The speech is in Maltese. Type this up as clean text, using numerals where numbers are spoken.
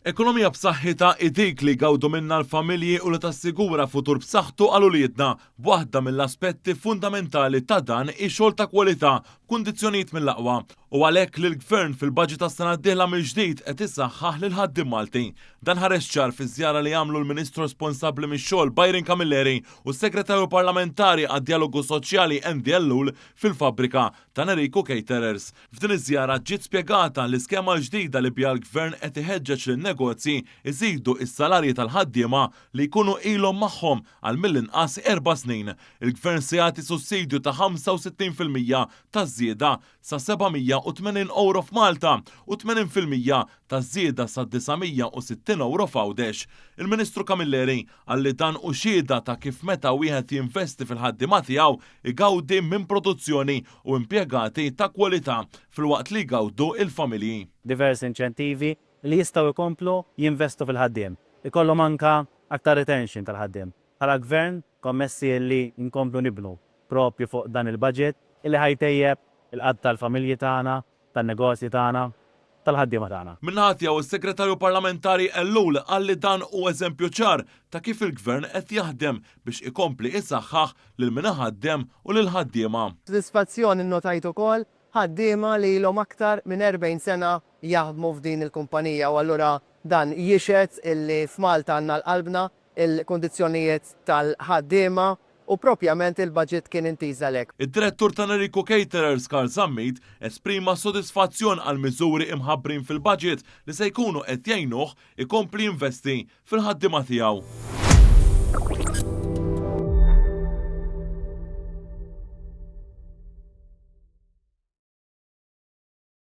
Ekonomija b'saħħitha hi dik li jgawdu minnha l-familji u li tassigura futur b'saħħtu għal uliedna, b'waħda mill-aspetti fundamentali ta' dan hi xogħol ta' kwalità b'kundizzjonijiet mill-aqwa. U għalhekk li l-Gvern fil-Baġit tas-sena d-dieħla mill-ġdid qed isaħħaħ lill-ħaddiem Malti. Dan ħareġ ċar fiż-żjara li għamlu l-Ministru responsabbli mix-xogħol Byron Camilleri u s-Segretarju Parlamentari għad-Djalogu Soċjali Andy Ellul fil-fabbrika ta' Nerico Caterers. F'din iż-żjara ġiet spjegata l-iskema l-ġdida li biha l-Gvern qed iħeġġeġ lin-negozji jżidu s-salarji tal-ħaddiema li jkunu ilhom magħhom għal mill-inqas erba' snin. Il-Gvern se jagħti sussidju ta' 65% taż-żieda sa 780 ewro f'Malta u 80% taż-żieda sa 960 ewro f'Għawdex. Il-Ministru Camilleri qal li dan hu xhieda ta' kif meta wieħed jinvesti fil-ħaddiema tiegħu igawdi minn produzzjoni u impjegati ta' kwalità filwaqt li jgawdu l-familji. Diversi inċentivi li jistgħu jkomplu jinvestu fil-ħaddiem, ikollhom anke aktar retention tal-ħaddiem. Bħala Gvern kommessi li nkomplu nibnu proprju fuq dan il-budget illi ħa jtejjeb il-qagħda tal-familji tagħna, tan-negozji tagħna, tal-ħaddiema tagħna. Min-naħa tiegħu s-Segretarju Parlamentari Ellul qal li dan hu eżempju ċar ta' kif il-Gvern qed jaħdem biex ikompli isaħħaħ lil min iħaddem u lill-ħaddiema. B'sodisfazzjon innotajt ukoll ħaddiema li ilhom aktar minn 40 sena jaħdmu f'din il-kumpanija u allura dan jixhed illi f'Malta għandna għal qalbna il-kundizzjonijiet tal-ħaddiema u propjament il-budget kien intiż għalhekk. Id-Direttur ta' Nerico Caterers, Karl Zammit, esprima sodisfazzjon għall-miżuri imħabbrin fil-budget li se jkunu qed jgħinuh ikompli jinvesti fil-ħaddiema tiegħu.